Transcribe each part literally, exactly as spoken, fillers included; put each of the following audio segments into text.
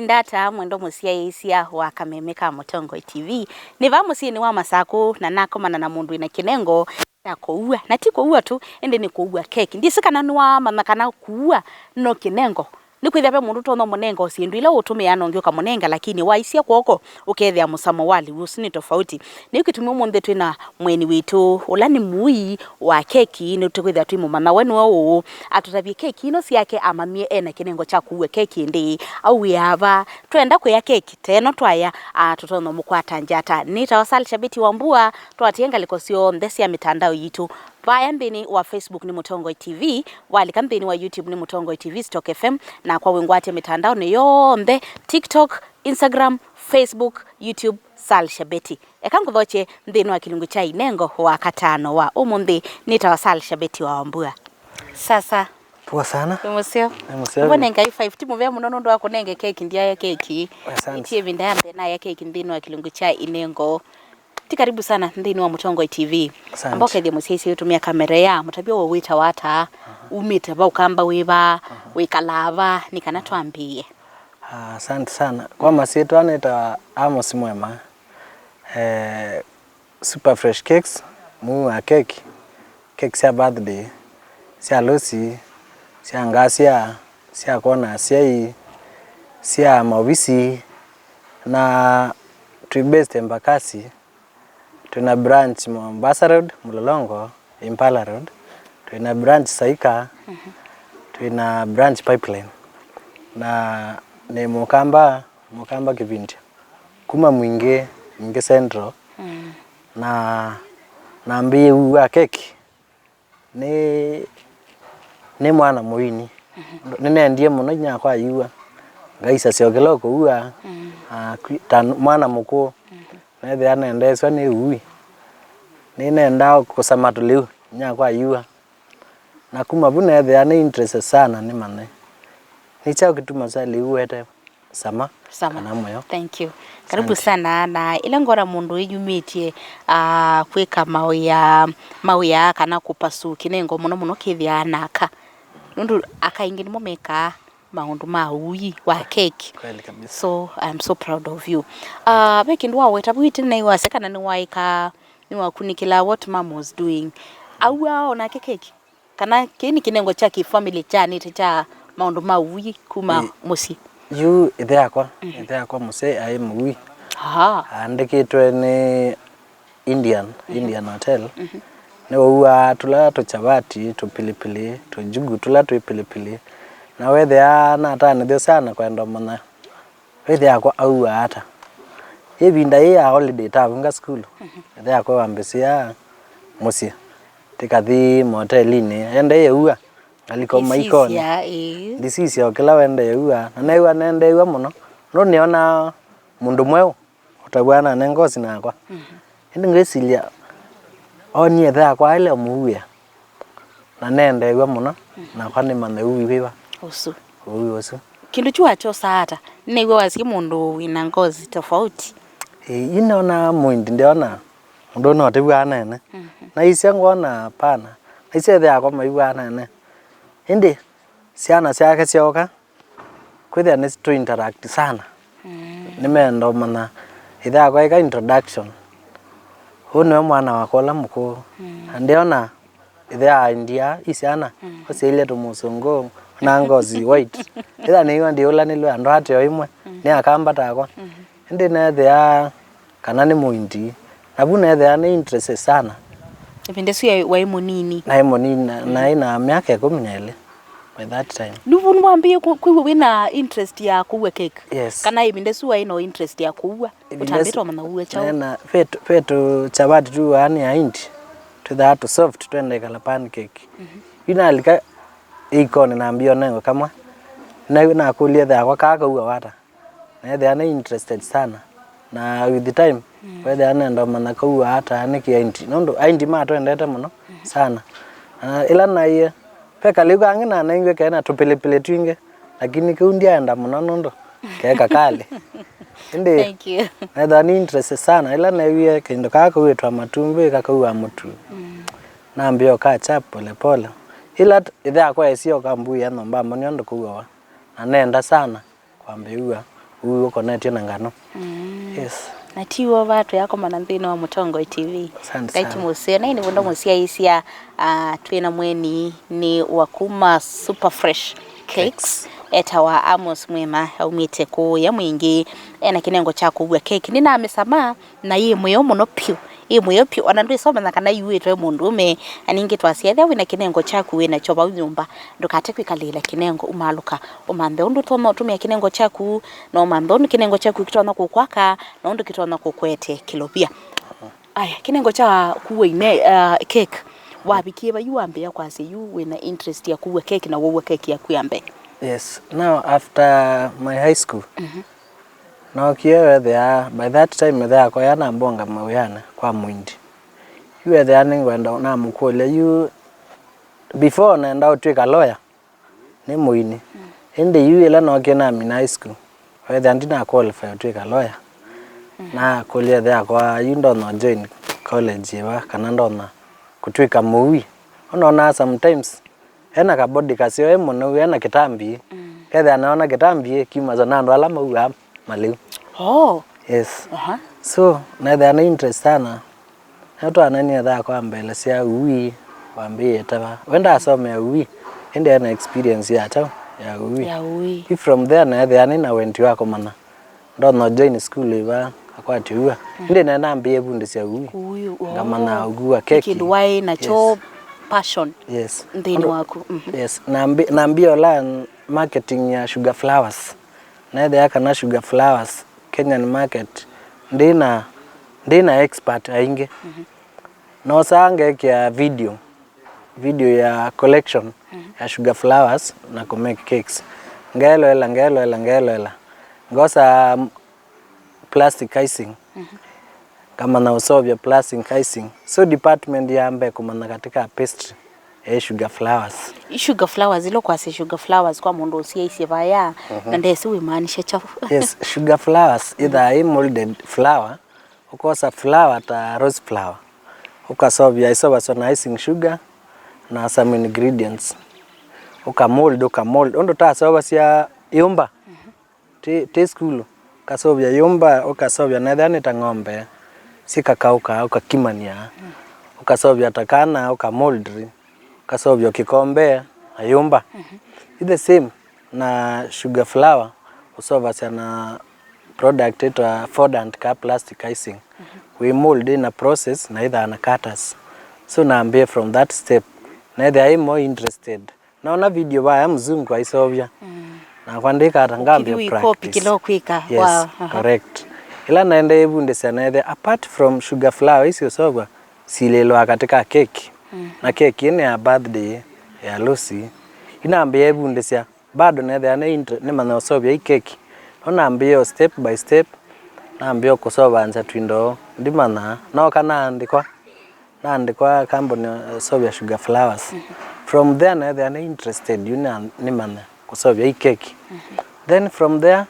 Ndata mwendo mũsyaĩĩsya wa kameme ka Mũtongoi T V. Nĩ vaa mũsyĩnĩ wa Masakũ na nakomana na mũndũ wĩna kĩnengo kya kũua. Na ti kũua tu, ĩndĩ nĩ kũua keki. Ndyĩsĩ kana nĩwamanya kana kũua no kĩnengo. Nĩkwĩthĩa ve mũndũ ũtonya ũmũnenga o syĩndũ ila ũtũmĩaa na ũngĩ ũkamũnenga, lakini waisya kw'oko ũkethĩa mũsamo wa lĩu ũsu nĩ tofauti. Nĩkyo kĩtumi ũmũnthĩ twĩ na mũeni witũ ũla nĩ mũui wa keki, nĩtũkwĩthĩa twĩmũmanya we nĩwe ũũ, atũtavye keki ino syake amanyie ena kĩnengo kya kũua keki ĩndĩĩ, auĩaa va. Twenda kũya keki, te ĩno twaya, a, tũtonya mũkwata njata. Nĩtawa Sal Shabeti wa Mbua, twatie ngalĩko syonthe sya mĩtandao yitũ. Vaya nthĩnĩ wa Facebook nĩ Mũtongoi T V, walika nthĩnĩ wa YouTube nĩ Mũtongoi T V Stock F M, na kwa wĩngwatya mĩtandaonĩ yonthe, TikTok, Instagram, Facebook, YouTube, Sal Shabeti. Eka ngũthokye nthĩnĩ wa kĩlungu kya inengo wa katano wa ũmũnthĩ. Nĩtawa Sal Shabeti wa Wambua. Sasa. Poa sana. Wĩ mũseo? Nĩ mũseo. Mbone ngai five ti mũvea mũno nũndũ wa kũnenge keki, ndiaya keki. Asante. Ĩti ĩvinda ya mbee naya keki nthĩnĩ wa kĩlungu kya inengo. Ti karibu sana nthĩnĩ wa Mũtongoi T V. Asante. Amba ũkethie mũsyaĩĩsya ũtũmĩa kamera ya mũtavya wa wĩtawa ata, umĩte va, ũkamba wĩ va, wĩkalaa va, nĩ kana twambĩĩe. Ah, asante sana. Kwa masyĩtwa nĩtawa Amos Mwema. Eh, Super Fresh Cakes, mũui wa keki, keki sya birthday, sya harusi, sya ngasya, sya kwona asyai, sya maovisi, na twĩ based Embakasi. Twĩna branch Mombasa Road, Mlolongo, Impala Road. Twĩna branch Saika. Twĩna branch Pipeline. Na nĩ Mũkamba, Mũkamba Kĩvindia. Kuma Mwingĩ, Mwingĩ Central. Na nambĩĩe ũui wa keki nĩ, nĩ mwana mũini. Nĩnendie mũno inyakwa ayua. Ngaisasya o kĩla ũkũua, ah, kwi-, ta mwana mũkũũ. Neethĩa nendeesw'a nĩ ũui. Nĩnendaa kũsama tũlĩu inyakwa ayua. Na kuma vu neethĩa nĩ interested sana nĩmanye nĩ kyaũ kĩtumasya lĩu wete sama, sama kana mũyo. Thank you. Karibu sana. Na ĩla ngona mũndũ ĩyumĩtye, ah, kwĩka mawĩa, mawĩa kana kũpasu kĩnengo mũno mũno kĩthĩaa na aka. Nũndũ aka aingĩ nĩmo mekaa maũndũ ma ũui wa keki. Kweli kabisa. So, I'm so proud of you. Ah, ve kĩndũ waweta vu ĩtina nĩwasya kana nĩwaĩka, nĩwakunĩkĩla what mom was doing. Auaa o nake keki? Kana kĩĩ nĩ kĩnengo kya kĩ-family kyaanĩte kya maũndũ ma ũui kuma mũsyĩ? Yu ĩthe yakwa, ĩthe yakwa mũsyaĩ aĩ mũui. Aha. Aandĩkĩtwe nĩ Indian, Indian Hotel. Nĩwauaa tũla tũchavati, tũpilipili, tũjugu tũla twĩ pilipili. Na wethĩa natanĩthw'a sana kwenda ũmanya. Ĩthe yakwa auaa ata? Ĩvinda yĩĩ ya holiday tavunga sukulu, ĩthe yakwa wambĩsĩa mũsyĩ, tĩkathi motelinĩ. Ende ĩũa, ngalika maikoni. Ndisisya, ĩĩ. Ndisisya o kĩla wende ĩũa. Na neew'a nendeew'a mũno. Nũndũ nĩonaa mũndũ mweũ ũtavw'ana ne ngosi nakwa. Ĩndĩ ngwĩsilya, oonie ĩthe yakwa aĩle ũmũuĩa. Na nendeew'a mũno, nakwa nĩmanye ũui wĩva. Ũsu. Ũui ũsu. Kĩndũ kyu wakyosaa ata? Nĩnew'a wasye mũndũ wĩna ngozi tofauti. Ĩĩ, yu nĩonaa mũindi, ndĩonaa mũndũ ũnotĩw'aa nene. Naisye ngwona pana. Naisye ĩthe yakwa maĩw'aa nene. Ĩndĩ syana syake syooka, kwĩthĩa nĩ tũ interact sana. Nĩmeenda ũmanya ĩthe yakwa eka introduction. Ũũ nĩwe mwana wakwa ũla mũkũũ. Na ndĩona ĩthe ya India, i syana, ũsyaĩlye tũmũsũngũ na ngozi white. Ĩtha nĩiwa ndiũlanĩlwe andũ ate o imwe, nĩ akamba takwa. Ĩndĩ neethĩa kana nĩ mũindi. Na vu neethĩa nĩ interested sana. Ĩvinda ĩsu waĩ mũnini? Naĩ mũnini, na, naĩ na myaka ĩkũmi na ĩlĩ by that time. Nĩvu nĩwambĩĩe kwĩw'a wĩ na interest ya kũua cake? Yes. Kana ĩvinda ĩsu waĩ na interest ya kũua? Ũtambĩte ũmanya ũua kyaũ? Nena, ve tũ, ve tũchavati tũuaa nĩ Aindi, twĩthaa tũ soft, twenda ĩkala pancake. Yu nalika ĩikonĩ nambĩa ũnengwe kamwe. Na nakũlya ĩthe yakwa kaa kaua wata. Neethĩa nĩ interested sana. Na with the time, weethĩa nenda ũmanya kaua ata nĩkĩ Aindi. Nũndũ Aindi matwendete mũno sana. Na ĩla naie, ve kalĩu kangĩ nanengiwe kena tũpilipili twingĩ, lakini kĩu ndyaenda mũno nũndũ ke kakalĩ. Ĩndĩ neethĩa nĩ interested sana. Ĩla neewie kĩndũ kaa kauĩtwa matumbĩ kakaua mũtu. Nambĩa ũkakya pole pole. Ĩla ĩthe yakwa esie ũkambuia nyũmba amoni ũndũ kauawa. Na nenda sana kwambĩĩw'a ũu ũkonetye na ngano. Mm. Yes. Na ti w'o va twĩakomana nthĩnĩ wa Mũtongoi T V. Asante Ngai sana. Tũmũseo. Na ĩnĩ vũndũ mũsyaĩĩsya, ah, twĩ na mweni nĩ wa kuma Super Fresh Cakes. Cakes. Etawa Amos Mwema, aumĩte kũũya Mwingĩ. Ena kĩnengo kya kũua keki. Nĩnamĩsama na yĩ mũyo mũno pyũ. Yĩ mũyo pyũ. Ona ndwĩsomanya kana yuĩtwe mũndũũme. Na ningĩ twasya, ethĩwa wĩna kĩnengo kyaku wĩ nakyo vau nyũmba, ndũkate kwĩkalĩĩla kĩnengo, umaalũka. Ũmanthe ũndũ ũtonya ũtũmĩa kĩnengo kyaku, na ũmanthe ũndũ kĩnengo kyaku kĩtonya kũkwaka, na ũndũ kĩtonya kũkũete kĩlovia. Aya, kĩnengo kya kuua ine, uh, cake. Wavikie va yu wambĩĩa kwasya yu wĩna interest ya kuua cake na waua cake yaku ya mbee? Yes. Now, after my high school, Mhm. nookie wethĩa, by that time mĩthe yakwa yanambonga mawĩanĩ kwa mũini. Yu wethĩa nĩngwenda namũkũlya yu, before nenda ũtw'ĩka lawyer, nĩ mũini. Ĩndĩ yu ĩla nookie namina high school, weethĩa ndina qualify ũtw'ĩka lawyer. Nakũlya ĩthe yakwa, yu ndonya join college ĩva kana ndonya kũtw'ĩka mũui? Ũnonaa sometimes ena ka body kaseo, e mũnou, ena kĩtambi. Kethĩa naona kĩtambi kiumasya na andũ ala mauaa malĩu. Oh. Yes. Aha. So, neethĩa nĩ interest sana. Nĩtwananie thaa kwa mbelesya ũui wambĩĩte va. We ndaasomea ũui, ĩndĩ ena experience ya kyaũ? Ya ũui. Ya ũui. Ĩ from there neethĩa nĩ na wendi wa kũmanya. Ndonya join school ĩva akwatya ũua. Ĩndĩ nĩnambĩĩe ĩvundĩsya ũui. Ũui, oh. Ngamanya ũkua keki. Kĩndũ waĩ nakyo Yes. passion Yes. nthĩnĩ Ũndũ- waku. Mhm. Yes. Nambi- nambie ola marketing ya sugar flowers. Neethĩa kana sugar flowers Kenyan market ndĩna, ndĩna expert aingĩ. Noosaa ngekĩa video, video ya collection ya sugar flowers na kũ make cakes. Ngeloela, ngeloela, ngeloela. Ngosa plastic icing. Ngamanya ũseũvya plastic icing. So department ya mbee kũmanya katika pastry e sugar flowers. Sugar flowers, ĩla ũkwasya sugar flowers kwa mũndũ ũsyaisye vaya, na ndesĩ wĩmaanisha kyaũ? Yes, sugar flowers ĩthaa ĩ molded flour, ũkosa flour ta rose flour, ũkaseũvya, ĩseũvasya na icing sugar na some ingredients, ũkamold, ũkamold ũndũ taseũvasya yũmba. Tĩ, tĩ sukulu, ũkaseũvya yũmba, ũkaseũvya nethĩa nĩ ta ng'ombe, syĩkakaũka, ũkakimany'a, ũkaseũvya ta kana, ũkamoldri, ũkaseũvya kĩkombe na yũmba. Ĩ the same na sugar flour, ũseũvasya na product ĩtwa fondant ka plastic icing. Wĩ mold ĩna process na ĩthaa na cutters. So nambĩe from that step, nethĩa ĩ more interested. Naona video vaya mzungu aiseũvya. Nakwa ndĩkata ngambia practice. Ũkĩthi wĩkopi kĩla ũkwĩka. Yes, correct. Ĩla naendee ĩvundĩsya neethĩa apart from sugar flour isu ũseũvwa silĩlwa katika keki. Na keki ĩno ya birthday ya Lucy. Inambĩĩa ĩvundĩsya bado neethĩa nĩ inter- nĩmanya ũseũvya i keki. No nambĩĩa o step by step. Nambĩĩa kũseũvanzya twindo ndimanya. Nooka naandĩkwa. Naandĩkwa kambuni ya ũseũvya sugar flowers. From there neethĩa nĩ interested yu na nĩmanya kũseũvya i keki. Then from there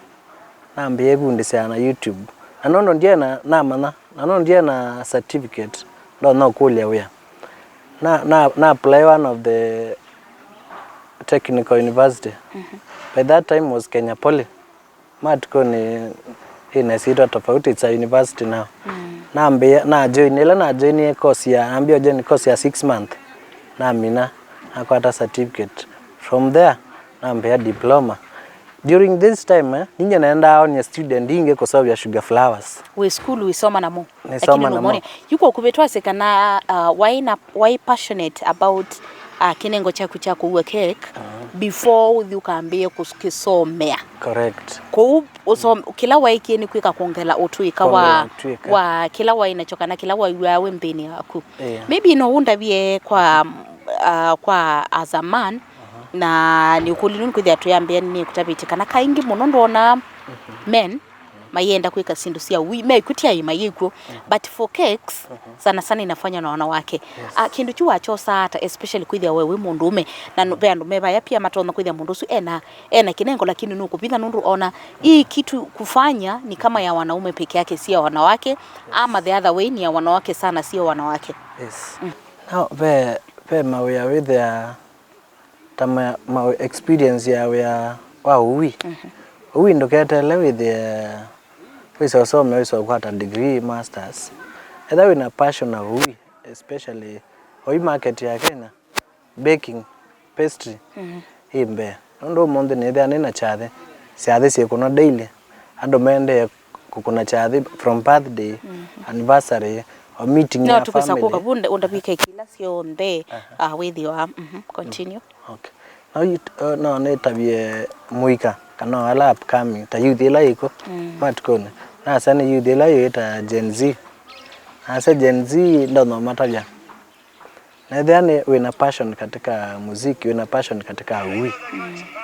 nambĩĩa ĩvundĩsya na YouTube. Na nũndũ ndiena namanya, na nũndũ ndiena certificate, ndonya ũkũlya wĩa. Na, na, na apply one of the technical university. By that time was Kenya Poly. Matukũnĩ ĩna ĩsyĩtwa tofauti, it's a university now. Nambĩĩa, na join, ĩla na joinie course ya, nambĩĩa join course ya six month, namina, nakwata certificate. From there, nambĩĩa diploma. During this time, eh, ninyie naendaa onie student ingĩ kũseũvya sugar flowers. Wĩ sukulu wĩsoma namo? Nĩsoma namo. Yu kwa ũkuvĩ twasye kana, uh, waĩ na, waĩ passionate about, uh, kĩnengo kyaku kya kũua cake before ũthi ũkambĩĩe kũkĩsomea. Correct. Kũu ũsom- kĩla waĩkie nĩ kwĩka kwongela ũtũĩka wa, wa kĩla waĩ nakyo kana kĩla waiw'aa wĩ nthĩnĩ waku. Yeah. Maybe no ũndavye kwa, uh, kwa as a man, na nĩ ũkũlyo nũndũ kwĩthĩa twĩambĩa nĩ kũtavĩtye kana kaingĩ mũno ndwonaa men mayenda kwĩka syĩndũ sya ũui, me kw'o ti aĩ mayĩkw'o, but for cakes, sana sana inafanywa na wanawake. Ah, kĩndũ kyu wakyosaa ata, especially kwĩthĩa we wĩ mũndũũme, na ve andũ me vaya pia matonya kwĩthĩa mũndũ ũsu ena, ena kĩnengo, lakini nũkũvitha nũndũ ona hii kitu kufanya ni kama ya wanaume peke yake, si ya wanawake, ama the other way ni ya wanawake sana, sio wanawake. Yes. Now, ve, ve mawĩa wĩthĩa ta ma, ma experience ya wĩa wa ũui. Ũui ndũketeele wĩthĩe wĩsa ũsome, wĩsa ũkwata degree, masters. Ethĩwa wĩna passion na ũui, especially oyu market ya Kenya, baking, pastry, ĩ mbee. Nũndũ ũmũnthĩ nĩthĩa nĩ na kyathĩ, syathĩ syĩkũnwa daily. Andũ maendee kũkũna kyathĩ from birthday, anniversary, or meeting ya family. No tũkwĩsa kũka vu ũndavike kĩla syonthe, ah, wĩthĩwa. Mhm, continue. Okay. No, you, uh, no nĩtavye mũika, kana o ala upcoming, ta youth ĩla yĩkw'o matukũnĩ. Nasa nĩ youth ĩla yĩta Gen Z. Nasa Gen Z ndonya ũmatavya. Nethĩa nĩ wĩna passion katika muziki, wĩna passion katika ũui.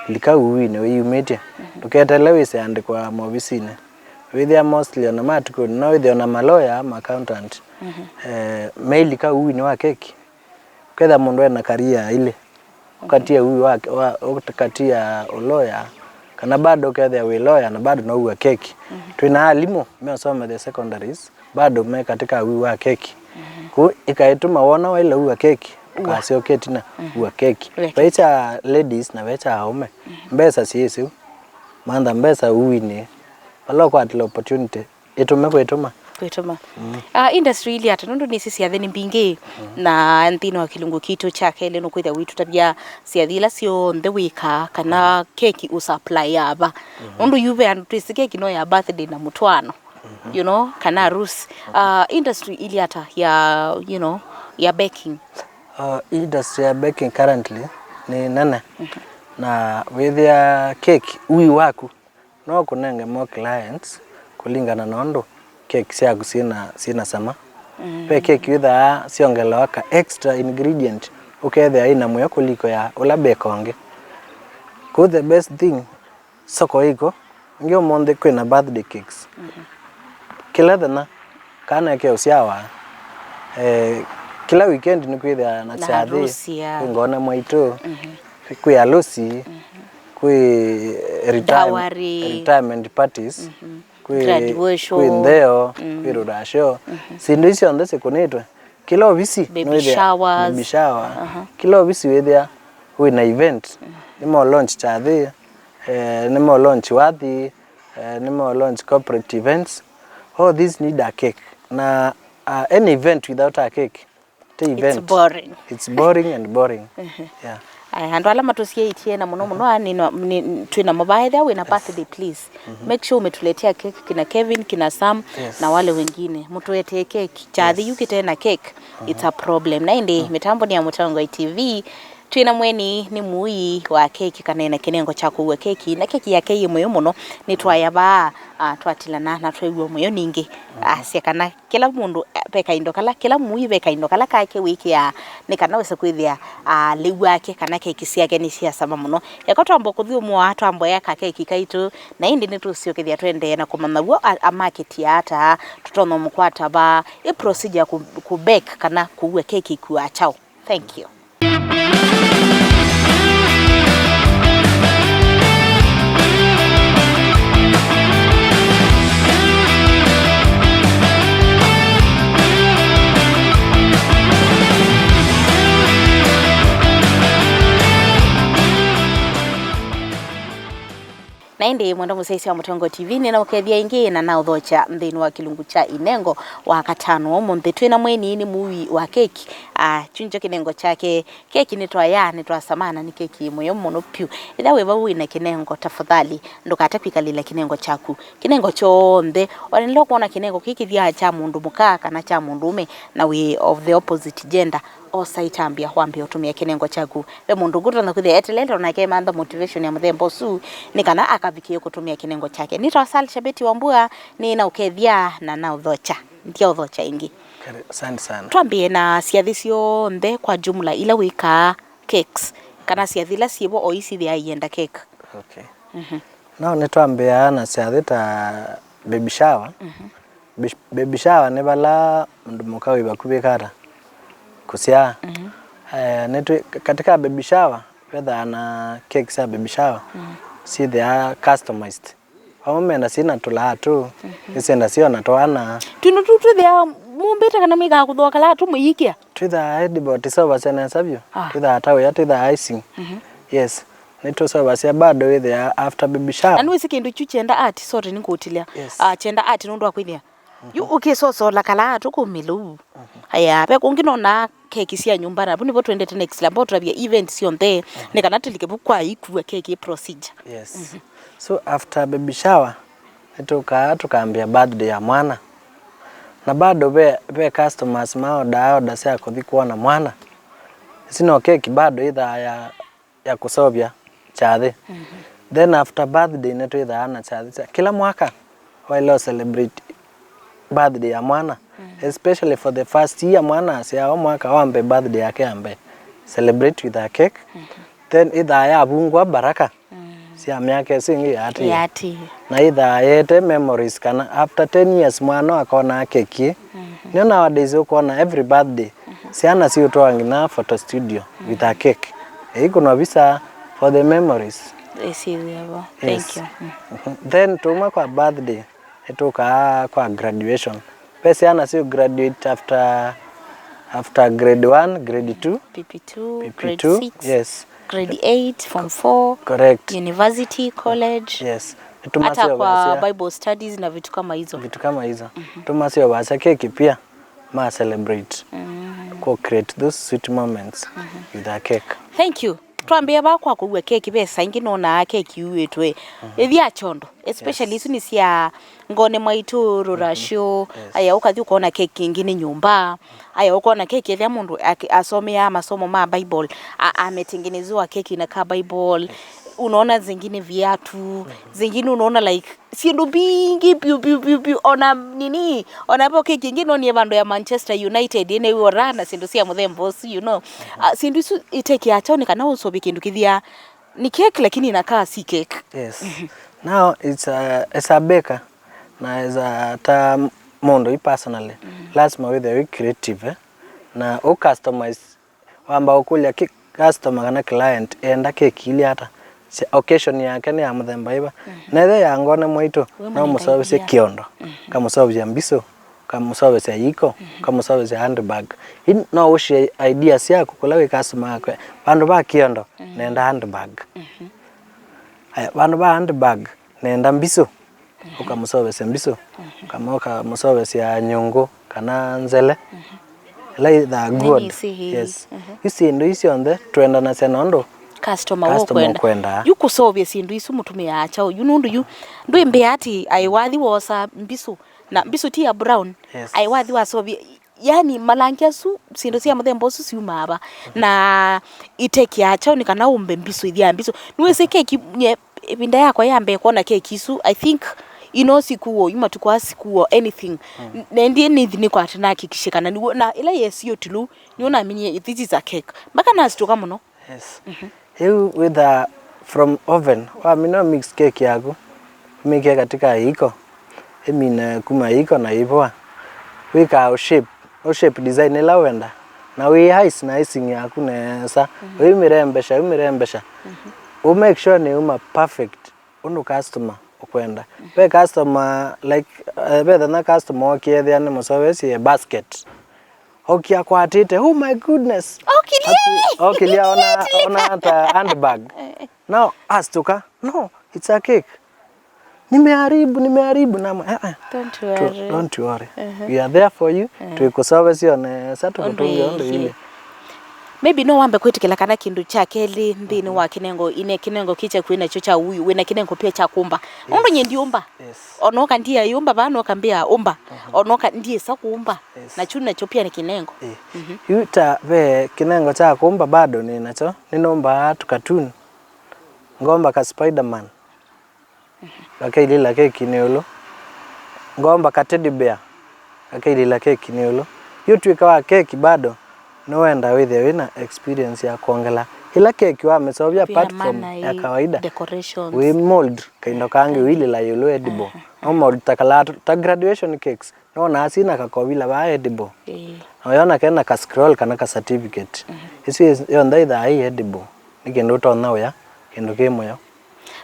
Lika ũuinĩ wĩyumĩtye. Ndũketeele wĩse andĩkwa maovisinĩ. Wĩthĩa mostly ona matukũnĩ, no wĩthĩe ona maloya, ma accountant, eh, meilika ũuinĩ wa keki. Ũkethĩa mũndũ ena career ilĩ. Ũkatia ũui wa, wa, ũkatia ũloya, kana bado ũkethĩa wĩ loya na bado no ũua keki. Twĩna alimũ meũsomethya secondaries, bado me katika ũui wa keki. Kũu ĩkaĩtuma wona waĩle ũua keki, ndũkasyoke ĩtina, ũua keki. Ũua keki. Ve kya ladies na ve kya aũme. Mbesa syĩ syĩu. Mantha mbesa ũuinĩ. Vala ũkwatĩle opportunity, ĩtũme kwĩtũma. Kwĩtũma. Ah, industry ili ata, nũndũ nĩsĩ syathĩ nĩ mbingĩ, na nthĩnĩ wa kĩlungu kitũ kya kelĩ nũkwĩthĩa wĩtũtavya syathĩ ila syonthe wĩkaa, kana keki ũsupply ava. Nũndũ yu ve andũ twĩsĩ keki no ya birthday na mũtwaano, you know, kana harusi. Ah, industry ili ata ya, you know, ya baking? Ah, industry ya baking currently nĩ nene. Na wĩthĩa keki, ũui waku no ũkũnenge more clients kũlingana na ũndũ keki syaku syĩna, syĩna sama. Ve keki wĩthaa syongelewa ka extra ingredient, ũkethĩa ĩna mũyo kũliko ya ũla beka ũngĩ. Kũu the best thing, soko ĩkw'o, ĩngĩ ũmũnthĩ kwĩna birthday cakes. Kĩla thenya, kana eke ũsyawa, eh, kĩla weekend nĩkwĩthĩaa na kyathĩ, kwĩ ngone mwaitũ, kwĩ alusi, kwĩ retire-, retirement parties, kwĩ, kwĩ ntheo, kwĩ rurasho. Syĩndũ isu syonthe sikũnĩtwe. Kĩla ovisi baby showers. Baby shower. Kĩla ovisi wĩthĩa wĩna event. Nĩmo launch kyathĩ, eh, nĩmo launch wathi, eh, nĩmo launch corporate events. All these need a cake. Na, uh, any event without a cake, ti event. It's boring. It's boring and boring. Yeah. Aya, andũ ala matũsiĩĩtye na mũno mũno, aa, nĩ, nĩ, twĩ namo vaa, ethĩwa wĩna birthday, please, make sure umetuletea cake, kina Kevin, kina Sam, na wale wengine. Mũtũetee cake. Kyathĩ yu kĩte na cake, it's a problem. Na ĩndĩ, mĩtambo nĩ ya Mũtongoi T V, twĩ na mweni nĩ mũui wa keki, kana ena kĩnengo kya kũua keki, na keki yake yĩ mũyo mũno. Nĩtwaya vaa, ah, twatilana na twew'a mũyo ningĩ. Asya kana kĩla mũndũ, eh, ve kaindo kala, kĩla mũui ve kaindo kala kake wĩkĩaa, nĩ kana wĩse kwĩthĩa, ah, lĩu wake kana keki syake nĩ syasama mũno. Eka twamba kũthyũmũa, twamboea kakeki kaitũ, na ĩndĩ nĩtũsyokethya tũendee na kũmanya w'o a, amakĩtia ata, tũtonya mũkwata va, ĩ procedure ya kũ, kũ bake kana kũua keki ĩkuaa kyaũ. Thank you. Na ĩndĩ mwendwa mũsyaĩĩsya wa Mũtongoi T V, nĩnaũkethya ĩngĩ na naũthokya nthĩnĩ wa kĩlungu kya ĩnengo wa katano. Ũmũnthĩ twĩ na mweni nĩ mũui wa keki. Ah, kyunjo kĩnengo kyake keki nĩtwaya, nĩtwasama na nĩ keki ĩ mũyo mũno vyũ. Ethĩwa wĩ vau wĩ na kĩnengo, tafadhali ndũkate kwĩkalĩla kĩnengo kyaku. Kĩnengo kyonthe, o na nĩla ũkwona kĩnengo kĩkĩthyaa kya mũndũ mũka kana kya mũndũũme, na wĩ of the opposite gender, osa ĩtambya wambe ũtũmĩa kĩnengo kyaku. Ve mũndũ ũngĩ ũtonya kwĩthĩa eteelete o nake emantha motivation ya mũthemba ũsu nĩ kana akavikĩe kũtũmĩa kĩnengo kyake. Nĩtawa Sal Shabeti wa Mbua, nĩnaũkethya na naũthokya. Nthyaũthokya ĩngĩ. Kare, asante sana. Twambĩe na syathĩ syonthe kwa jumla ila wĩkaa cakes, kana syathĩ ila syĩvo o isithĩaa ienda cake. Okay. No nĩtwambĩaa na syathĩ ta baby shower. Bish-, baby shower nĩ vala mũndũ mũka wĩ vakuvĩ kata kũsyaa. Eh, nĩtwĩ, katika baby shower, vethaa na cake sya baby shower syĩthĩaa customized. Vamwe mena syĩna tũlaa tũu, nĩsyenda syona twana. Twĩno tũ twĩthĩaa mũmbĩte kana mwĩkaa kũthooa kalaa tũ mũyĩkĩa? Twĩthaa edible, tiseũvasya nesa vyũ. Ah. Twĩthaa ta ũya, twĩthaa icing. Yes. Nĩtũseũvasya bado wĩthĩa after baby shower. Na nĩwĩsĩ kĩndũ kyu kyenda art, sorry, nĩngũũtilya. Yes. Ah, kyenda art nũndũ wa kwĩthĩa. Yu ũkĩsosola kalaa tũkũmĩlũ. Aya, ve kũngĩ nonaa keki sya nyũmba, na vu nĩvo twendete next level, twavya event syonthe, nĩ kana tũlike vu kwa ikua keki procedure. Yes. So after baby shower, nĩtũkaa tũkambĩa birthday ya mwana. Na bado ve, ve customers ma order, order sya kũthi kwona mwana. Ĩsu no keki bado ĩthaa ya ya kũseũvya kyathĩ. Then after birthday nĩtwĩthaa na kyathĩ kya kĩla mwaka waĩle ũ celebrate birthday ya mwana, especially for the first year mwana asyawa, mwaka wa mbee, birthday yake ya mbee, celebrate with a cake. Then ĩthaa yavungwa baraka sya myaka ĩsu ĩngĩ yatĩĩa. Yatĩĩa. Na ĩthaa yete memories kana after ten years mwana akonaa keki ĩ. Nĩyo nowadays ũkwona every birthday syana siũtwawa nginya photo studio with a cake. Ĩikunwa visa for the memories. Ĩsĩthĩawa. Yes. Thank you. Then tuma kwa birthday, ĩtũkaa kwa graduation. Ve syana siũ graduate after, after grade one, grade two, P P two, P P two, grade six, yes, grade eight, form four, correct, university, college, yes. Hata kwa Bible studies na vitu kama hizo. Vitu kama hizo. Tũmaseũvasya keki pia, ma celebrate. Ku create those sweet moments with a cake. Thank you. Twambĩe vaa kwa kũua keki, ve saa ingĩ nonaa keki iuĩtwe ĩthi ya kyondo, especially isu nĩ sya ngone mwaitũ, rũracio. Aya, ũkathi ũkona keki ĩngĩ nĩ nyũmba. Aya, ũkona keki ethĩa mũndũ ak- asomeaa masomo ma Bible, a- ametengenezwa keki na ka Bible. Unaona zingine viatu, zingine unaona, like, syĩndũ mbingĩ biũ, biũ, biũ, biũ. Ona nini, ona vo keki ĩngĩ nonie vandũ ya Manchester United, ĩnew'o raha na syĩndũ sya mũthemba ũsu, you know. Ah, syĩndũ isu itekeaa kyaũ nĩ kana ũseũvye kĩndũ kĩthyaa ni cake, lakini inakaa si cake. Yes. Now it's a, as a baker, na as a ta mũndũ i personally, lazima wĩthĩe wĩ creative, eh? Na ũ customize, wamba ũkũlya ki- customer kana client enda keki ilya ata, si- occasion yake nĩ ya mũthemba ĩva. Na ethĩa ya ngone mwaitũ, no mũseũvĩsye kĩondo, kamũseũvĩsya mbisũ, kamũseũvĩsya iko, kamũseũvĩsya handbag. Ĩĩ no ũshare idea syaku kũla wĩ customer wakwe. Vandũ va kĩondo, nenda handbag. Aya, vandũ va handbag, nenda mbisũ. Ũkamũseũvĩsya mbisũ, kana ũkamũseũvĩsya nyũngũ, kana nzele. Ĩla ithaa good. Yes. Yu syĩndũ ii syonthe twendanasya na ũndũ customer ũkwenda. Yu kũseũvya syĩndũ isu mũtũmĩaa kyaũ? Yu nũndũ yu ndwĩmbĩa ati aĩ wathi wosa mbisũ, na mbisũ ti ya brown. Yes. Aĩ wathi waseũvya, yani, malangi asu, syĩndũ sya mũthemba ũsu syumaa va? Na itekeaa kyaũ nĩ kana ũmbe mbisũ, ithyaa mbisũ? Nĩwĩsĩ keki, nye, ĩvinda yakwa ya mbee kwona keki isu, I think, ino sikuo, yu matukũ aa sikuo anything. N- nendie nĩthi nĩkwate nahakikishe kana nĩw'o, na ĩla yesi ũtilu, nĩw'o naminie this is a cake. Mpaka nasituka mũno. Yes. Ĩu wĩthaa from oven, wamina mix cake yaku, ũmĩkĩe katika iko, ĩmine kuma iko na ĩvoa. Wĩkaa ũ shape, ũ shape design ĩla wenda, na wĩ ice na icing yaku nesa, ũimĩrembesha, ũimĩrembesha. Ũ make sure nĩ uma perfect ũndũ customer ũkwenda. Ve customer, like, eh, ve thĩna customer okie ethĩa nĩ mũseũvĩsye basket. Okie akwatĩte, "Oh my goodness." Okilie! Okilie, ona, ona ta handbag. Now, asituka, "No, it's a cake. Nimeharibu, nimeharibu." Nama, "Eh, eh. Don't worry. Don't worry. We are there for you. Twĩkũseũvĩsya nesa, tũkũtũngĩe ũndũ ĩlĩ." Maybe no wambe kwĩtĩkĩla kana kĩndũ kya kelĩ nthĩnĩ wa kĩnengo, ine kĩnengo kĩ kyaku wĩ nakyo kya ũiũ, wĩna kĩnengo pia kya kũmba. Ũndũ nye ndiũmba. Yes. Onoka ndiayũmba vaa, noka mbĩa ũmba. Onoka ndiĩsa kũmba. Yes. Na kyu nakyo pia nĩ kĩnengo. Eh. Yu ta ve kĩnengo kya kũmba bado nĩ nakyo, nĩnũmbaa tũkatuni. Ngomba ka Spiderman. Gakailĩla keki nĩ ĩũlũ. Ngomba ka teddy bear. Gakailĩla keki nĩ ĩũlũ. Yu twĩka wa keki bado, nĩwenda wĩthĩe wĩna experience ya kwongela. Ĩla keki wamĩseũvya apart from ya kawaida, wĩ mold kaindo kangĩ ũilĩla ĩũlũ edible. No mold ta kala ta graduation cakes, nonaa syĩna kakovila vaa edible. Ĩĩ. Na ũyona kena ka scroll kana ka certificate. Ĩsu yonthe ĩthaa ĩ edible. Nĩ kĩndũ ũtonya ũya, kĩndũ kĩ mũyo.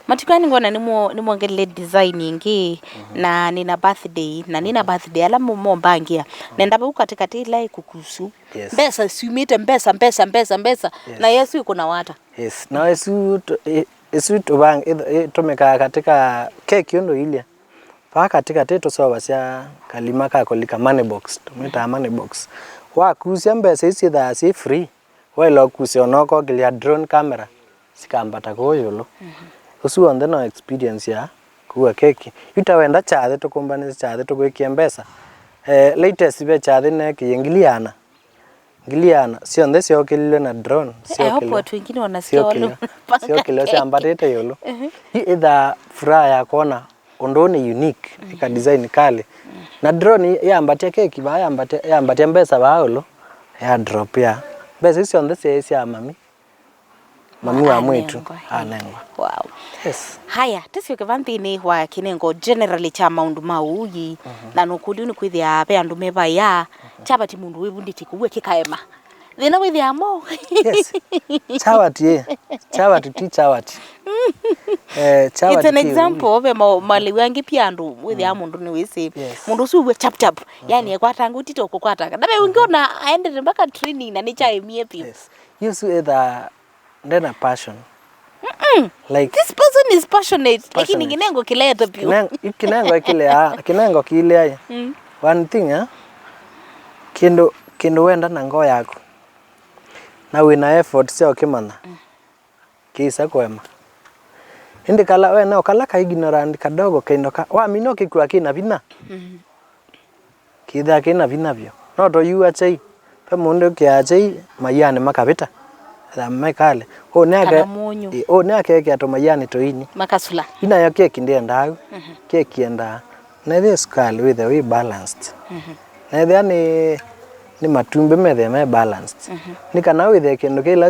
Matukũ aa nĩngwona nĩmwo-, nĩmwongelele design ĩngĩ, na nĩna birthday, na nĩna birthday ala mo-, mombangĩa. Nenda vau katĩkatĩ ĩla ĩkukusu. Yes. Mbesa syumĩte, mbesa, mbesa, mbesa, mbesa. Yes. Na Yesũ ĩkũnawa ata? Yes. Na ĩsu tũ-, ĩ-, ĩsu tũvang-, ĩth-, ĩtũmĩkaa katika keki ũndũ ilya. Vaa katĩkatĩ tũseũvasya kalima ka kũlika money box, tũmĩtaa money box. Wakusya mbesa isu syĩthaa syĩ free, waĩle ũkusya ona ũkokĩlya drone camera, sikambata kũu ĩũlũ. Ũsu w'onthe no experience ya kũua keki. Yu ta wenda kyathĩ, tũkũmbanĩsye kyathĩ tũkwĩkĩe mbesa. Eh, latest ve kyathĩ neekĩie ngili ĩana. Ngili ĩana, syonthe syookĩlilwe na drone, I hope syokĩlwa, watu wengine wanasikia wale syokĩlwa, wanapanga syokĩlwa keki. Syambatĩte ĩũlũ. Ĩ, ĩthaa furaha ya kwona ũndũ ũũ nĩ unique, ĩka design kali. Na drone yambatya keki vaa, yambatya, yambatya mbesa vaa ĩũlũ, ya drop ya. Mbesa isu syonthe syaĩ sya mami. Mami wa mwĩtu anengwa. Anengwa. Wow. Yes. Haya, tũsyoke va nthĩnĩ wa kĩnengo generally kya maũndũ ma ũui, na nũkũlyo nĩ kwĩthĩa ve andũ mevaĩa, chavati mũndũ wĩvundĩtye kũua kĩkaema. Thĩna wĩthĩa mo. Yes. Chavati, eh. Chavati ti chavati. Eh, chavati. It's an example, ve ma-, malĩu angĩ pia andũ wĩthĩa mũndũ nĩ wĩsĩ. Yes. Mũndũ ũsu ũwe chap chap. Yani, ekwatanga ũtito kũkwatanga. Na ve ũngĩ ona aendete mpaka training na nĩ chaemie piũ. Yes. Yu ũsu ethaa ndena passion. Like, this person is passionate, lakini passionate. Kĩnengo kĩlete piũ. Kĩnengo, kĩnengo kĩlea, kĩnengo kĩlea. One thing, eh? Kĩndũ, kĩndũ wenda na ngoo yaku. Na wĩna effort sya ũkĩmanya. Kĩisa kũema. Ĩndĩ kala, we no kala ka ignorant kadogo kĩndũ ka, wamina ũkĩkua kĩna vinya. Kĩthĩa kĩna vinya vyũ. No tũyua kyai. Ve mũndũ ũkĩaa kyai maianĩ makavĩta. Etha mekale. Ũũ nĩ ake-, kana mũnyũ. Ĩ, ũũ nĩ akekĩa tũmaianĩ tũini. Makasula. Yu nayo keki ndĩendaa ũu. Keki yendaa. Nethĩa sukalĩ wĩthĩe wĩ balanced. Nethĩa nĩ, nĩ matumbĩ methĩe me balanced. Nĩ kana wĩthĩe kĩndũ kĩla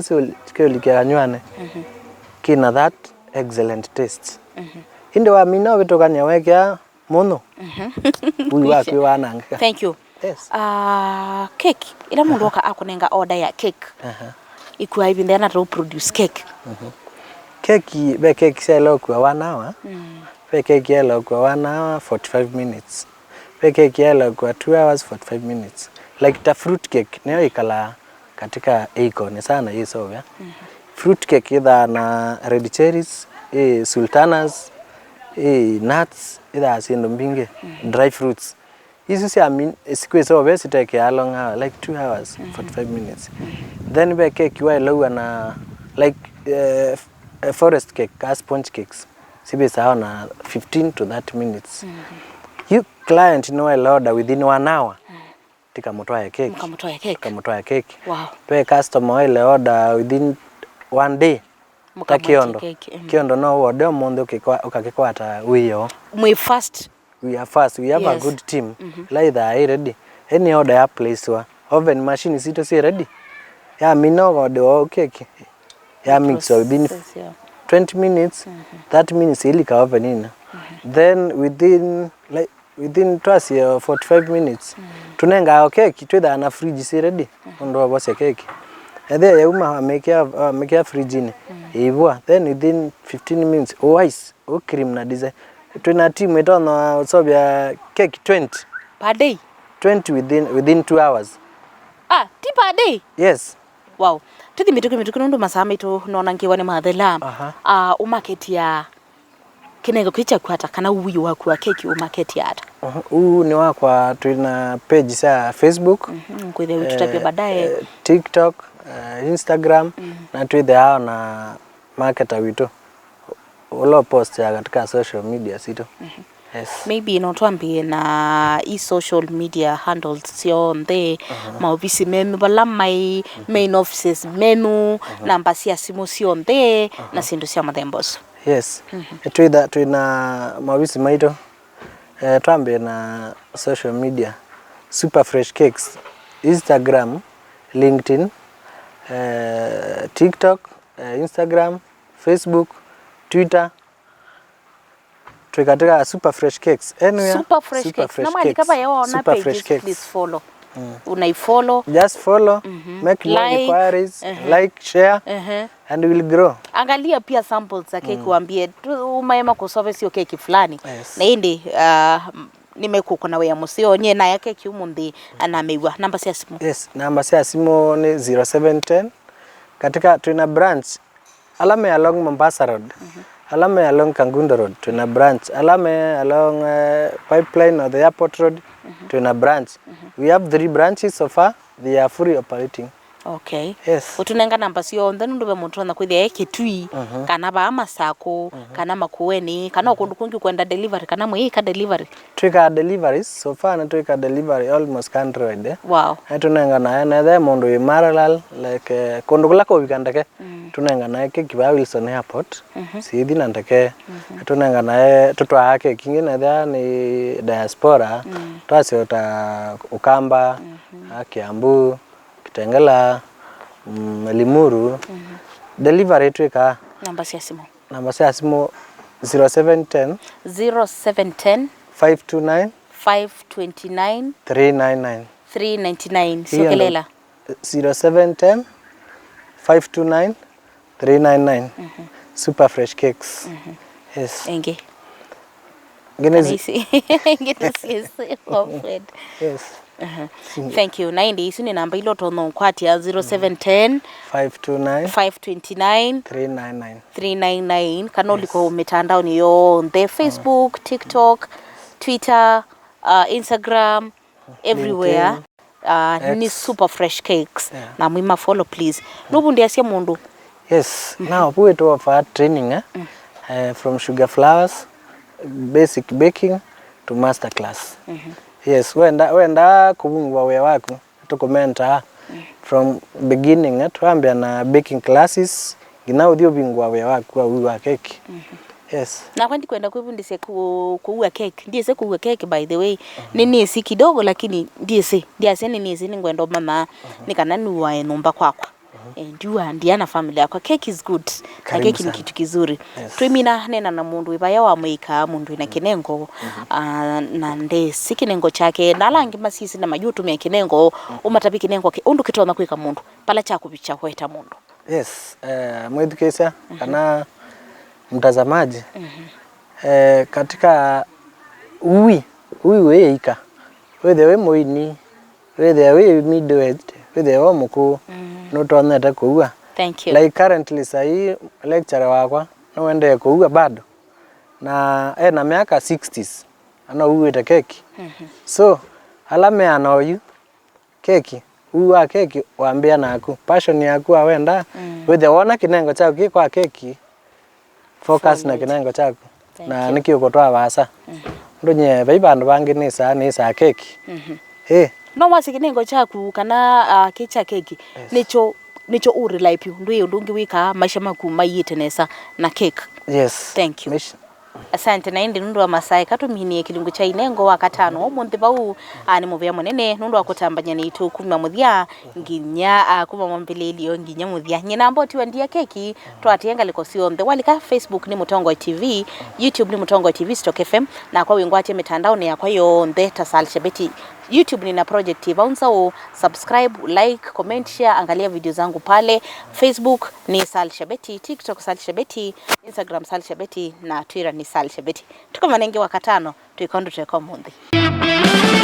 kĩũlikĩa kanyw'anĩ kĩna that excellent taste. Ĩndĩ wamina ũvĩtũkany'a wekĩa mũno. Ũi waku wanangĩka. Thank you. Yes. Ah, cake, ĩla mũndũ oka akũnenga order ya cake, ĩkua ĩvinda yĩana ta ũ produce cake? Keki, ve keki syaĩle ũkua one hour, ve keki yaĩle ũkua one hour forty-five minutes, ve keki yaĩle ũkua two hours forty-five minutes. Like ta fruit cake, nĩyo ĩkalaa katika ĩikonĩ sana yĩseũvya. Fruit cake ĩthaa na red cherries, ĩ sultanas, ĩ nuts, ĩthaa syĩndũ mbingĩ, dry fruits. Isu sya min-, sikwĩseũvya sitekeaa long hour, like two hours, forty-five minutes. Then ve keki waĩle ũua na, like, eh, f-, eh, forest cake, ka sponge cakes, sivĩsaa ona fifteen to thirty minutes. Yu client nĩwaĩle order within one hour. Tĩkamũtwae keki. Mũkamũtwae keki. Tĩkamũtwae keki. Wow. Ve customer waĩle order within one day. Ta mũkamũetie kĩondo. Keki, mm. Kĩondo no order ũmũnthĩ ũkĩkwa-, ũkakĩkwata wĩoo. Mwĩ fast. We are fast. We have a, yes, good team. Ĩla ĩthaa ĩ ready. Any order ya place wa. Oven machine sitũ syĩ ready. Ya mina order o keki. Ya mix within, process, yeah, twenty minutes, thirty minutes ĩlika oven-inĩ. Then within, like, within twasye forty-five minutes, tũnengaa o keki, twĩthaa na fridge syĩ ready, ũndũ wa vosya keki. Ethĩa yauma, wamĩkĩa, wamĩkĩa fridge-inĩ, ĩivũa. Then within fifteen minutes, ũ ice, ũ cream na design. Twĩna team ĩtonya ũseũvya keki twenty. Per day? Twenty within, within two hours. Ah, ti per day? Yes. Wow. Tũthi mĩtũkĩ mĩtũkĩ nũndũ masaa maitũ nona ngĩwa nĩmathela. Aha. Ah, ũmaketia kĩnengo kĩu kyaku ata, kana ũi waku wa keki ũmaketia ata? Aha, ũu nĩ wakwa, twĩ na page sya Facebook. Mhm, ngwĩthĩa wĩtũtavya, eh, baadaye, eh, TikTok, eh, Instagram, na twĩthĩaa na marketer witũ ũla ũpostaa katika social media sitũ. Yes. Maybe no twambĩe na i social media handles syonthe, maovisi menyu vala mai, main offices menyu, namba sya simũ syonthe, na syĩndũ sya mũthemba ũsu. Yes. Twĩtha-, twĩna maovisi maitũ. Eh, twambĩe na social media. Super Fresh Cakes, Instagram, LinkedIn, eh, TikTok, eh, Instagram, Facebook, Twitter. Twĩ katika Super Fresh Cakes. Anywhere, Super Fresh Cakes. Na mwalika vaya waona pages, please follow. Unaifollow. Just follow, mhm, make more inquiries, mhm, like, share, mhm, and we'll grow. Angalia pia samples za keki, mm, wambie, "Tu-, umaema kũsovesio keki fulani." Yes. Na ĩndĩ, ah, m-, nĩmekũkũna wĩa mũseo, nyie naya keki ũmũnthĩ, anamĩw'a. Namba sya simũ. Yes, namba sya simũ nĩ zero seven ten. Katika, twĩna branch ala me along Mombasa Road, mhm, ala me along Kangundo Road, twĩna branch, ala me along, eh, Pipeline or the airport road, mhm, twĩna branch. Mhm. We have three branches so far, they are fully operating. Okay. Yes. Ũtũnenga namba syonthe nũndũ ve mũndũ ũtonya kwĩthĩa e Kitui, mhm, kana vaa Masakũ, mhm, kana Makueni, kana o kũndũ kũngĩ kwenda delivery, kana mwĩĩka delivery. Twĩkaa deliveries, so far nĩtwĩka delivery almost countrywide, eh. Wow. Nĩtũnenganae, na ethĩwa mũndũ wĩ Maralal, like, eh, kũndũ kũla kũvika ndeke, mm, tũnenganae keki vaa Wilson Airport, mhm, sithi na ndeke. Mhm. Nĩtũnenganae, tũtwaa keki ingĩ, na ethĩwa nĩ diaspora, mm, twasya ta Ukamba, mhm, a Kiambu, Kitengela, mm, Limuru. Mhm. Delivery twĩkaa. Namba sya simũ. Namba sya simũ zero seven ten. Zero seven ten. Five two nine. Five twenty nine. Three nine nine. Three ninety nine. Hiyo ndo. Syokelela. Zero seven ten, five two nine, three nine nine. Mhm. Super Fresh Cakes. Mhm. Yes. Ĩngĩ. Ngine zi- Kana isi. Ngine isi, isi, Alfred. Yes. Aha. Thank you. Na ĩndĩ isu nĩ namba ila ũtonya ũkwatya, zero seven ten, five two nine, five twenty nine, three nine nine. Three nine nine. Kana ũliko, yes, mĩtandaonĩ yonthe, Facebook, TikTok, Twitter, uh, Instagram, everywhere. LinkedIn. Uh, nĩ X. Super Fresh Cakes. Yeah. Na mwĩma follow, please. Nũvundĩasya mũndũ. Yes. Mhm. Now, we to offer training, eh? Mm. Eh, from sugar flours, basic baking to master class. Mhm. Yes, wenda, wenda kũvungua wĩa waku, tũkũmentaa, mm, from beginning, eh? Twambĩa na baking classes, nginya ũthi ũvingũa wĩa waku wa ũi wa keki. Mhm. Yes. Nakwa ndikwenda kwĩvundĩsya kũ-, kũua keki. Ndiĩsĩ kũua keki, by the way. Mhm. Nĩnĩsĩ kidogo, lakini ndiĩsĩ. Ndiasya nĩnĩsĩ, nĩngwenda ũmanya, mhm, nĩ kana nĩuae nyũmba kwakwa. Mhm. Eh, ndiua, ndia na family yakwa. Cake is good. Na karibu keki ni sana. Kitu kizuri. Yes. Twĩmina, nena na mũndũ wĩ vaya wa mũika, mũndũ wĩna, mhm, kĩnengo, mhm, ah, na ndesĩ kĩnengo kyake. Na ala angĩ masisĩ na mayũtũmĩa kĩnengo, mhm, ũmatavye kĩnengo kĩ-, ũndũ kĩtonya kwĩka mũndũ, pala kya kũvikya kweta mũndũ. Yes, eh, mwĩthukĩĩsya, mhm, kana mtazamaji, mhm, eh, katika ũi, ũi wĩ ĩika, wĩthĩe wĩ mũini, wĩthĩe wĩ middle aged, wĩthĩe wĩ mũkũũ, mm, nũtonyete kũua. Thank you. Like currently sahi lecturer wakwa nũendee kũua bado, na ena myaka sixties, na no uuĩte keki. Mhm. So, ala meana oyu, keki, ũi wa keki wambĩa naku. Passion yaku wawenda, mm, wĩthĩe wona kĩnengo kyaku kĩ kwa keki, focus na, follow it, kĩnengo kyaku. Thank you. Na nĩkĩ ũkũtwaa vaasa. Mhm. Ndũnyie, vai vandũ vangĩ nĩsaa, nĩsaa keki. Mhm. Ĩ. No wasye kĩnengo kyaku kana, ah, kĩ kya keki, yes, nĩkyo, nĩkyo ũrĩlae vyũ. Ndwĩ ũndũ ũngĩ wĩkaa, maisha maku maiĩte nesa na cake. Yes. Thank you. Mish- Asante, na ĩndĩ nũndũ wa masaa, eka tũminie kĩlungu kya inengo wa katano ũmũnthĩ vau. Ah, nĩ mũvea mũnene nũndũ wa kũtambany'a naitũ kuma mũthya nginya, ah, kuma mwambĩlĩlyo nginya mũthya. Nyie namba ũtiwa ndia keki, twatie ngalĩko syonthe. Walika Facebook nĩ Mũtongoi T V, YouTube nĩ Mũtongoi T V Stock F M, nakwa wĩngwatye mĩtandaonĩ yakwa yonthe ta Sal Shabeti. YouTube nina project vau nzaũ, subscribe, like, comment, share, angalia video zangu pale. Facebook ni Sal Shabeti, TikTok Sal Shabeti, Instagram Sal Shabeti, na Twitter ni Sal Shabeti. Tũkomane ĩngĩ wa katano, twĩka ũndũ tweka ũmũnthĩ.